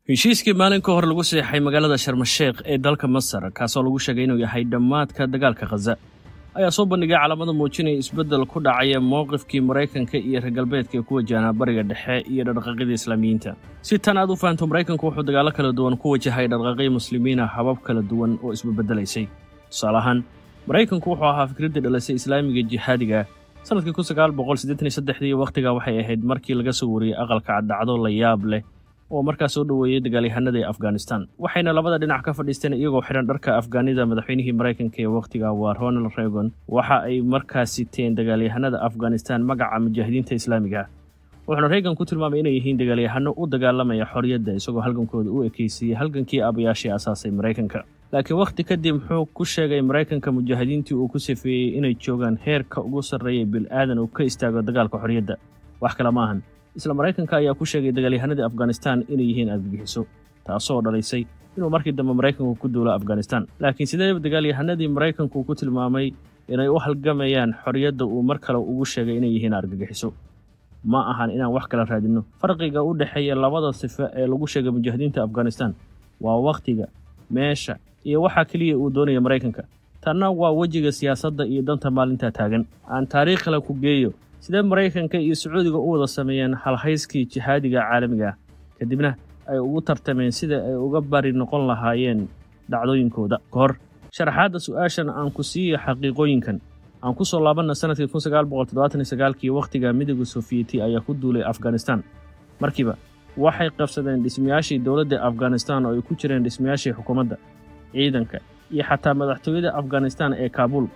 Heshiiskii maalin ka hor lagu seexay magaalada Sharmasheekh ee dalka Masar, kaasoo lagu sheegay inuu yahay dhammaadka dagaalka Khaza, ayaa soo bandhigay calaamado muujinaya isbeddel ku dhacaya mowqifkii Maraykanka iyo reer galbeedka ee ku wajahnaa Bariga Dhexe iyo dhaqdhaqaaqyada Islaamiyiinta. Si tan aad u fahanto, Maraykanku wuxuu dagaallo kala duwan ku wajahay dhaqdhaqaaqyo Muslimiina habab kala duwan oo isbebedelaysay. Tusaale ahaan, Maraykanku wuxuu ahaa fikraddii dhalisay Islaamiga jihaadiga sanadkii 1983dii. Wakhtigaa waxay ahayd markii laga soo wariyey Aqalka Cad dhacdo la yaab leh oo markaas soo dhoweeyey dagaalyahanada Afghanistan, waxayna labada dhinac ka fadhiisteen iyagoo xidhan dharka Afghaanida. Madaxweynihii Maraykanka ee wakhtiga waa Ronald Reagan. Waxa ay markaas siteen dagaalyahanada Afghanistan magaca Mujaahidiinta Islaamiga, wuxuuna Reagan ku tilmaamay inay yihiin dagaalyahano u dagaalamaya xorriyadda, isagoo halgankooda u ekeysiiyey halgankii aabayaashii asaasay Maraykanka. Laakiin wakhti kadib muxuu ku sheegay Maraykanka mujaahidiintii uu ku sifeeyey inay joogaan heerka ugu sarreeyay bil-aadan uu ka istaago dagaalka xorriyadda? Wax kale ma ahan, isla Maraykanka ayaa ku sheegay dagaalyahanadii Afghanistan inay yihiin argagixiso, taasoo dhalisay inuu markii dambe Maraykanku ku duulo Afghanistan. Laakiin sidee dagaalyahanadii Maraykanku ku tilmaamay inay u halgamayaan xorriyadda uu mar kale ugu sheegay inay yihiin argagixiso? Ma ahan inaan wax kala raadinno. Farqiga u dhexeeya labada sifo ee lagu sheegay mujaahidiinta Afghanistan waa wakhtiga, meesha iyo waxa keliya uu doonaya Maraykanka. Tanna waa wejiga siyaasadda iyo danta maalintaa taagan. Aan taariikh kale ku geeyo. Sidee Maraykanka iyo Sacuudiga u wada sameeyeen halhayskii jihaadiga caalamiga ah, kadibna ay ugu tartameen sida ay uga bari noqon lahaayeen dhacdooyinkooda? Ka hor sharaxaadda su-aashan aan ku siiyo xaqiiqooyinkan. Aan ku soo laabanna sanadkii 1979kii. Wakhtiga Midowga Sofiyeeti ayaa ku duulay Afghanistan. Markiiba waxay qabsadeen dhismayaashii dowladda Afghanistan, oo ay ku jireen dhismayaashii xukuumadda, ciidanka iyo xataa madaxtooyada Afghanistan ee Kaabuul,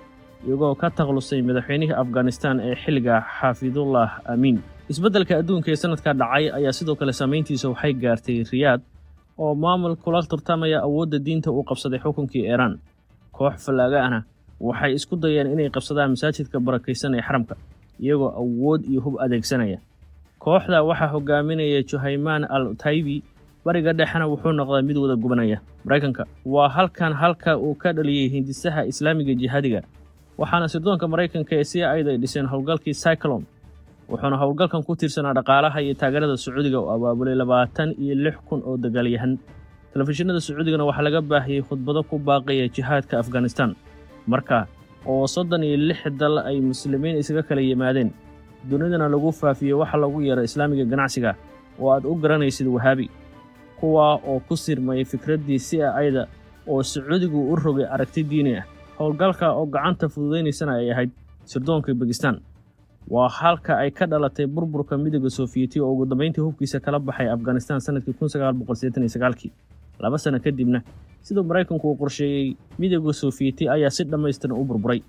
iyagoo ka takhalusay madaxweynihii Afghanistan ee xilliga, Xaafidullah Amiin. Isbeddelka adduunka ee sanadka dhacay ayaa sidoo kale saamayntiisa waxay gaartay Riyaad, oo maamul kula tartamaya awoodda diinta uu qabsaday xukunkii Iiraan. Koox fallaaga ahna waxay isku dayeen inay qabsadaan masaajidka barakaysan ee xaramka, iyagoo awood iyo hub adeegsanaya. Kooxda waxaa hogaaminaya Juhaymaan al Taybi. Bariga Dhexena wuxuu noqdaa mid wada gubanaya. Maraykanka waa halkan halka uu ka dhaliyey hindisaha Islaamiga jihaadiga, waxaana sirdoonka Maraykanka ee CIA da ay dhiseen howlgalkii Cyclone, wuxuuna howlgalkan ku tiirsanaa dhaqaalaha iyo taageerada Sacuudiga oo abaabulay 26,000 oo dagaalyahan. Telefishinada Sacuudigana waxaa laga baahiyey khudbado ku baaqaya jihaadka Afghanistan. Marka oo 36 dal ay Muslimiin isaga kala yimaadeen, dunidana lagu faafiyey waxa lagu yeero Islaamiga ganacsiga, oo aad u garanaysid Wahaabi, kuwaa oo ku sirmay fikraddii CIA da oo Sacuudigu u rogay aragti diini ah, howlgalka oo gacanta fududaynaysana ay ahayd sirdoonka Bakistan, waa halka ay ka dhalatay burburka Midowga Sofiyeeti, oo ugu dambayntii hubkiisa kala baxay Afghanistan sanadkii 1989kii. 2 sano kadibna, siduu Maraykanku uu qorsheeyey, Midowga Sofiyeeti ayaa si dhammaystiran u burburay,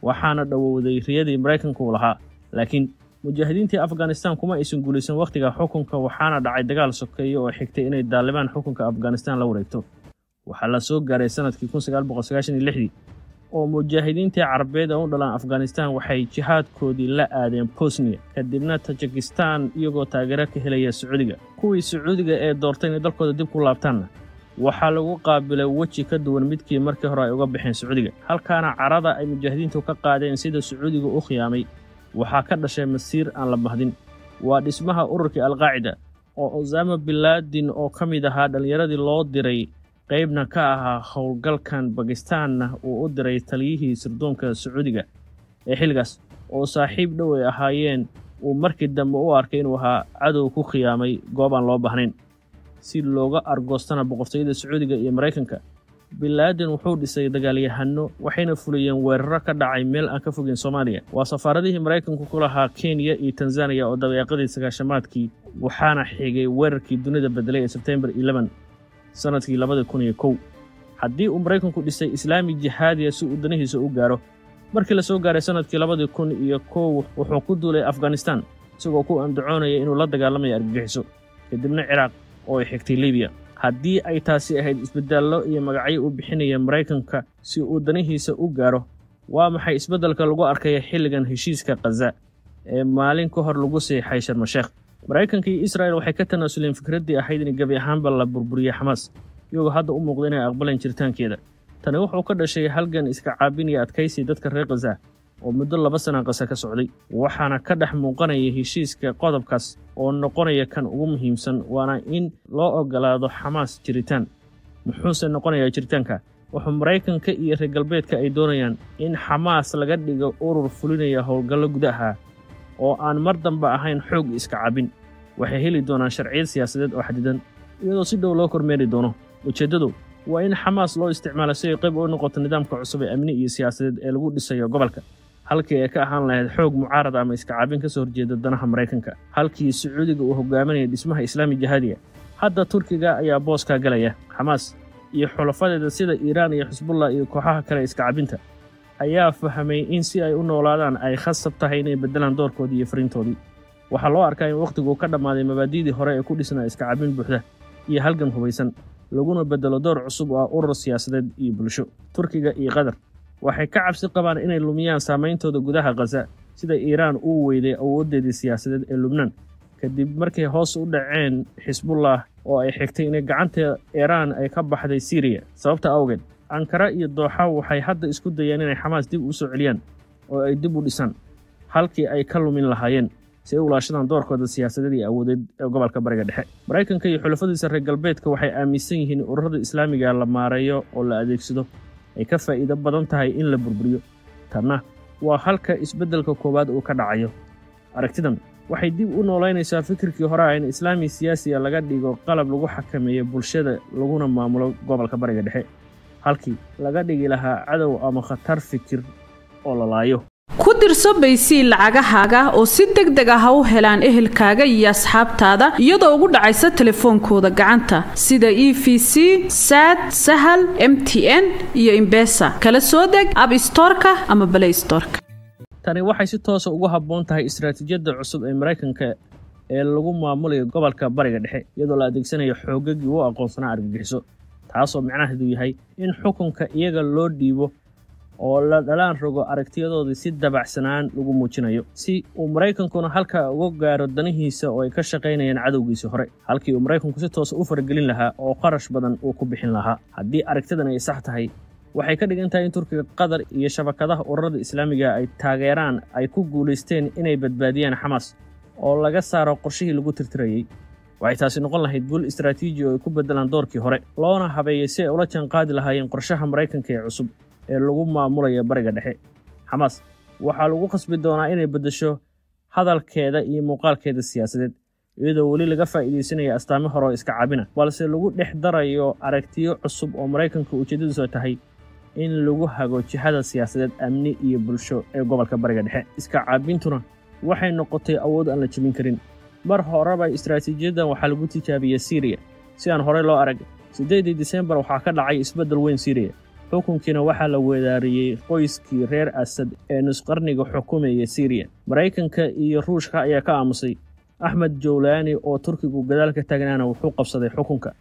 waxaana dhowowday riyadii Maraykanku uu lahaa. Laakiin mujaahidiintii Afghanistan kuma aysan guulaysan wakhtiga xukunka, waxaana dhacay dagaal sokeeye oo xigtay inay Daalibaan xukunka Afghanistan la wareegto. Waxaa la soo gaaray sanadkii 1996dii, oo mujaahidiintii Carabeed ee u dhalaan Afghanistan waxay jihaadkoodii la aadeen Bosniya, kadibna Tajikistan, iyagoo taageero ka helaya Sacuudiga. Kuwii Sacuudiga ee doortay inay dalkooda dib ku laabtaanna waxaa lagu qaabilay weji ka duwan midkii markii hore ay uga baxeen Sacuudiga. Halkaana carada ay mujaahidiintu ka qaadeen sida Sacuudiga u khiyaamay waxaa ka dhashay masiir aan la mahdin, waa dhismaha ururkii Alqaacida, oo Osama Bin Laden oo ka mid ahaa dhallinyaradii loo diray, qaybna ka ahaa howlgalkan Bakistaanna uu u diray taliyihii sirdoonka Sacuudiga ee xilligaas, oo saaxiib dhow ay ahaayeen, uu markii dambe u arkay inuu ahaa cadow ku khiyaamay goob aan loo baahnayn, si looga argoostana boqortooyada Sacuudiga iyo Maraykanka. Bin Laden wuxuu dhisay dagaalyahano, waxayna fuliyeen weeraro ka dhacay meel aan ka fogeyn Soomaaliya, waa safaaradihii Maraykanku ku lahaa Kenya iyo Tanzaniya oo dabeeqadii sagaashamaadkii. Waxaana xigay weerarkii dunida bedelay ee Sebtembar 11 sanadkii 2001. Haddii uu Maraykanku dhisay Islaami jihaadiya si uu danihiisa u gaaro, markii la soo gaaray sanadkii 2001 wuxuu ku duulay Afghanistan, isagoo ku andacoonaya inuu la dagaalamayo argagixiso, kadibna Ciraaq oo ay xigtay Libiya. Haddii ay taasi ahayd isbeddello iyo magacyo uu bixinaya Maraykanka si uu danihiisa u gaaro, waa maxay isbeddelka lagu arkaya xilligan heshiiska Khaza ee maalin ka hor lagu seexay Sharmasheekh? Maraykanka iyo Israel waxay ka tanaasuleen fikraddii ahayd in gebi ahaanba la burburiyey Xamaas, iyagoo hadda u muuqda inay aqbaleen jiritaankeeda. Tani wuxuu ka dhashay halgan iska caabin iyo adkaysi dadka reer Khaza. Oo muddo 2 sana Qasa ka socday, waxaana ka dhex muuqanaya heshiiska qodobkaas oo noqonaya kan ugu muhiimsan, waana in loo ogolaado Xamaas jiritaan. Muxuuse noqonayaa jiritaanka? Wuxuu Maraykanka iyo reer galbeedka ay doonayaan in Xamaas laga dhigo urur fulinaya howlgallo gudaha oo aan mar dambe ahayn xoog iska cabin. Waxay heli doonaan sharciyad siyaasadeed oo xadidan, iyadoo si dhow loo kormeeri doono. Ujeeddadu waa in Xamaas loo isticmaalo si ay qayb u noqoto nidaamka cusub ee amni iyo siyaasadeed ee lagu dhisayo gobolka, halkii ay ka ahaan lahayd xoog mucaarad ama iska cabin ka soo horjeeda danaha Maraykanka. Halkii Sacuudiga uu hogaaminaya dhismaha Islaami Jihaadiga, hadda Turkiga ayaa booskaa galaya. Xamaas iyo xulafadeeda sida Iiraan iyo Xisbullah iyo kooxaha kale iska cabinta ayaa fahmay in si ay u noolaadaan ay khasab tahay inay beddelaan doorkoodii iyo fariintoodii. Waxaa loo arkaa in wakhtigu ka dhammaaday mabaadi'dii hore ee ku dhisnaa iska cabin buuxda iyo halgan hubaysan, laguna beddelo door cusub oo ah urur siyaasadeed iyo bulsho. Turkiga iyo Qatar waxay ka cabsi qabaan inay lumiyaan saameyntooda gudaha Khaza, sida Iiraan uu weyday awooddeedii siyaasadeed ee Lubnaan kadib markay hoos u dhaceen Xisbullah oo ay xigtay inay gacanta Iiraan ay ka baxday Siiriya. Sababta awgeed, Ankara iyo Dooxa waxay hadda isku dayeen inay Xamaas dib u soo celiyaan oo ay dib u dhisaan halkii ay ka lumin lahaayeen, si ay u ilaashadaan doorkooda siyaasadeed iyo awoodeed ee gobolka Bariga Dhexe. Maraykanka iyo xulafadiisa reer galbeedka waxay aaminsan yihiin ururada Islaamiga la maareeyo oo la adeegsado ay ka faa'iido badan tahay in la burburiyo. Tanna waa halka isbeddelka koowaad uu ka dhacayo. Aragtidan waxay dib u noolaynaysaa fikirkii hore ah in Islaami siyaasiga laga dhigo qalab lagu xakameeyo bulshada laguna maamulo gobolka Bariga Dhexe, halkii laga dhigi lahaa cadow ama khatar fikir oo la laayo. Ku dirso Baysiil lacagahaaga oo si deg deg ah u helaan ehelkaaga iyo asxaabtaada, iyadoo ugu dhacaysa telefoonkooda gacanta, sida EVC, Saad, Sahal, MTN iyo M-Pesa. Kala soo deg App Storeka ama Play Storeka. Tani waxay si toosa ugu habboon tahay istaraatiijiyadda cusub ee Maraykanka ee lagu maamulayo gobolka Bariga Dhexe, iyadoo la adeegsanayo xoogagii u aqoonsanaa argagixiso, taasoo macnaheedu yahay in xukunka iyaga loo dhiibo oo la dhalaan rogo aragtiyadoodii si dabacsanaan lagu muujinayo, si uu Maraykankuna halkaa uga gaaro danihiisa oo ay ka shaqaynayaan cadowgiisii hore, halkii uu Maraykanku si toosa u faragelin lahaa oo qarash badan uu ku bixin lahaa. Haddii aragtidan ay sax tahay, waxay ka dhigan tahay in Turkiga, Qatar iyo shabakadaha ururada Islaamiga ay taageeraan ay ku guulaysteen inay badbaadiyaan Xamaas oo laga saaro qorshihii lagu tirtirayey. Waxay taasi noqon lahayd guul istaraatiiji oo ay ku beddelaan doorkii hore, loona habeeyey si ay ula jaanqaadi lahaayeen qorshaha Maraykanka ee cusub ee lagu maamulayo Bariga Dhexe. Xamaas waxaa lagu khasbi doonaa inay beddesho hadalkeeda iyo muuqaalkeeda siyaasadeed, iyadoo weli laga faa'iidaysanaya astaamo hore oo iska cabina, balse lagu dhex darayo aragtiyo cusub oo Maraykanka ujeeddadiisu ay tahay in lagu hago jihada siyaasadeed, amni iyo bulsho ee gobolka Bariga Dhexe. Iska caabintuna waxay noqotay awood aan la jebin karin. Mar horeba istaraatiijiyaddan waxaa lagu tijaabiyey Siiriya si aan horey loo arag. 8-dii Disembar waxaa ka dhacay isbeddel weyn Siiriya, xukunkiina waxaa la wedaariyey qoyskii reer Asad ee nusqarniga xukumayay Siiriya. Maraykanka iyo Ruushka ayaa ka aamusay. Axmed Jowlaani oo Turkigu gadaal ka taagnaana wuxuu qabsaday xukunka.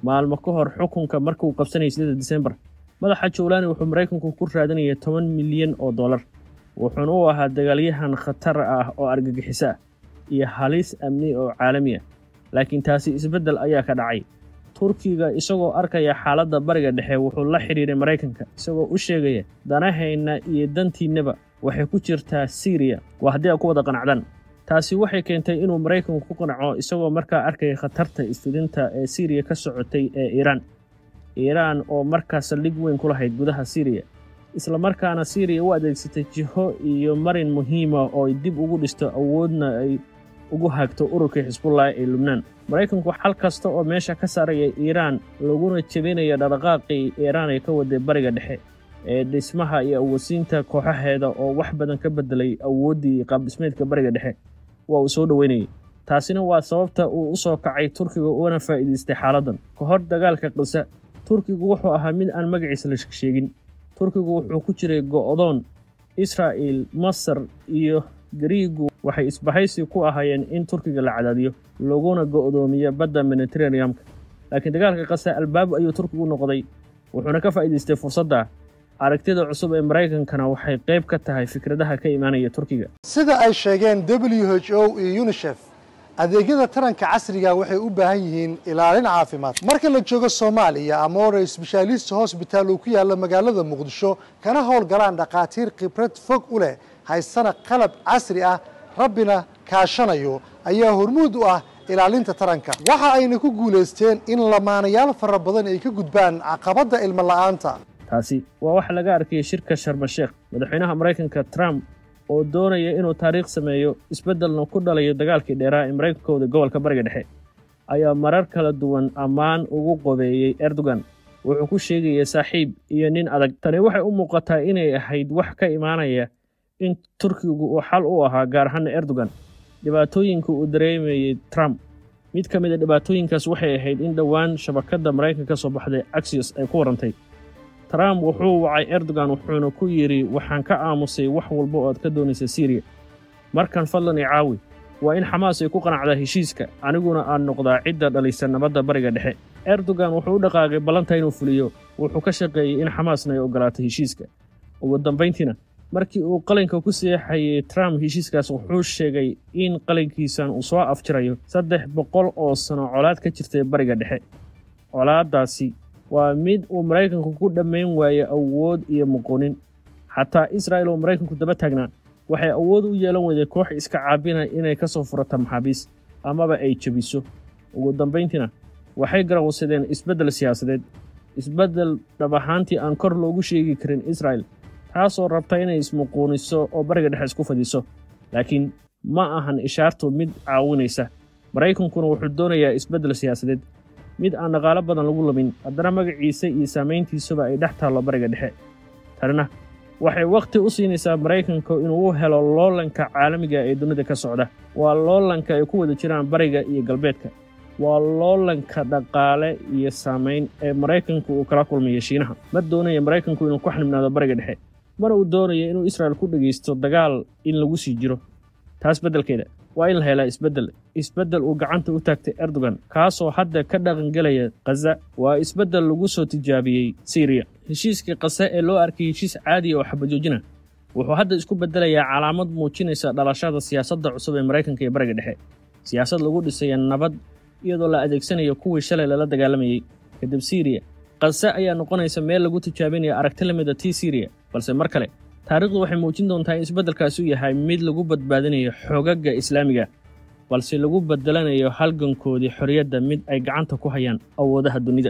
Maalmo ka hor xukunka markuu qabsanayay 8-da Disembar, madaxa Jowlaani wuxuu Maraykanku ku raadinayay 10 milyan oo dollar, wuxuuna u ahaa dagaalyahan khatar ah oo argagixiso ah iyo halis amni oo caalami ah. Laakiin taasi isbeddel ayaa ka dhacay. Turkiga, isagoo arkaya xaaladda Bariga Dhexe, wuxuu la xidhiiray Maraykanka isagoo u sheegaya: "Danahayna iyo dantiinnaba waxay ku jirtaa Siiriya, waa haddii ay ku wada qanacdaan." Taasi waxay keentay inuu Maraykanku ku qanco, isagoo markaa arkaya khatarta isfidinta ee Siiriya ka socotay ee Iiraan, Iiraan oo markaa saldhig weyn ku lahayd gudaha Siiriya, islamarkaana Siiriya u adeegsatay jiho iyo marin muhiima oo ay dib ugu dhisto awoodna ay ugu hagto ururkii Xisbullah ee Lubnaan. Maraykanku xal kasta oo meesha ka saaraya Iiraan laguna jebinaya dhaqdhaqaaqii Iiraan ay ka waday Bariga Dhexe ee dhismaha iyo awoodsiinta kooxaheeda oo wax badan ka beddelay awooddii qaabdhismeedka Bariga Dhexe, waa uu soo dhoweynayay. Taasina waa sababta uu u soo kacay Turkiga ugana faa'iidaystay xaaladdan. Ka hor dagaalka Qisa, Turkigu wuxuu ahaa mid aan magaciisa la sheegin. Turkigu wuxuu ku jiray go'doon. Israa'il, Masar iyo Gariigu waxay isbahaysi ku ahaayeen in Turkiga la cadaadiyo laguna go'doomiyo badda Mediterranean-ka. Laakiin dagaalka Qasa albaab ayuu Turkigu noqday, wuxuuna ka faa'iidaystay fursadda. Aragtida cusub ee Maraykankana waxay qayb ka tahay fikradaha ka imaanaya Turkiga. Sida ay sheegeen WHO iyo UNICEF, Adeegyada taranka casriga waxay u baahan yihiin ilaalin caafimaad. Marka la joogo Soomaaliya, Amore Specialist Hospital uu ku yaalo magaalada Muqdisho, kana howlgalaan dhakhaatiir khibrad fog u leh, haystana qalab casri ah, rabbina kaashanayo, ayaa hormuud u ah ilaalinta taranka. Waxa ayna ku guulaysteen in lamaanayaal fara badan ay ka gudbaan caqabadda ilmo la'aanta. Taasi waa waxa laga arkayay shirka Sharmasheekh. Madaxweynaha Maraykanka Trump oo doonaya inuu taariikh sameeyo, isbeddelna ku dhalayo dagaalkii dheeraa ee Maraykankooda gobolka Bariga Dhexe, ayaa marar kala duwan ammaan ugu qobeeyey Erdogan. Wuxuu ku sheegayay saaxiib iyo nin adag. Tani waxay u muuqataa inay ahayd wax ka imaanaya in Turkigu uu xal u ahaa, gaar ahaana Erdogan, dhibaatooyinka uu dareemayey Trump. Mid ka mid a dhibaatooyinkaas waxay ahayd in dhowaan shabakadda Maraykanka ka soo baxday Axios ay ku warrantay Trump wuxuu wacay Erdogan, wuxuuna ku yidhi: "Waxaan ka aamusay wax walba oo aad ka doonaysa Siiriya, markan fadlan i caawi. Waa in Xamaas ay ku qanacdaa heshiiska, aniguna aan noqdaa cidda dhalisa nabadda Bariga Dhexe." Erdogan wuxuu u dhaqaaqay ballanta inuu fuliyo. Wuxuu ka shaqeeyey in Xamaasna ay oggolaato heshiiska. Ugu dambayntiina, markii uu qalinka ku seexayay Trump heshiiskaas, wuxuu sheegay in qalinkiisan uu soo afjirayo 300 oo sano colaad ka jirtay Bariga Dhexe. Colaaddaasi waa mid uu Maraykanku ku dhammayn waayo awood iyo muquunin. Xataa Israa'il oo Maraykanku daba taagnaa waxay awood u yeelan weyday koox iska caabina inay ka soo furata maxaabiis amaba ay jebiso. Ugu dambayntiina waxay garawsadeen isbeddel siyaasadeed, isbeddel dhab ahaantii aan kor loogu sheegi karin Israa'il, taasoo rabta inay ismuquuniso oo Bariga Dhexe isku fadiso. Laakiin ma ahan ishaartu mid caawinaysa. Maraykankuna wuxuu doonayaa isbeddel siyaasadeed, mid aan dhaqaalo badan lagu lumin, haddana magaciisa iyo saamayntiisuba ay dhex taallo Bariga Dhexe. Tanina waxay wakhti u siinaysaa Maraykanka inuu u helo loolanka caalamiga ee dunida ka socda. Waa loolanka ay ku wada jiraan Bariga iyo Galbeedka, waa loolanka dhaqaale iyo saamayn ee Maraykanku uu kala kulmayo Shiinaha. Ma doonayo Maraykanku inuu ku xanibnaado Bariga Dhexe, mana uu doonayo inuu Israa'il ku dhegaysto dagaal in lagu sii jiro. Taas beddelkeeda waa in la helaa isbeddel, isbeddel uu gacanta u taagtay Erdogan, kaasoo hadda ka dhaqangelaya Khaza. Waa isbeddel lagu soo tijaabiyey Siiriya. Heshiiskii Kase ee loo arkay heshiis caadiya oo xabajoojina wuxuu hadda isku beddelayaa calaamad muujinaysa dhalashada siyaasadda cusub ee Maraykanka ee Bariga Dhexe, siyaasad lagu dhisaya nabad iyadoo la adeegsanayo kuwii shalay lala dagaalamayey. Kadib Siiriya, Kase ayaa noqonaysa meel lagu tijaabinayo aragti la mida tii Siiriya. Balse mar kale taariikhdu waxay muujin doontaa in isbeddelkaasi u yahay mid lagu badbaadinayo xoogagga islaamiga, balse lagu beddelanayo halgankoodii xorriyadda mid ay gacanta ku hayaan awoodaha dunida.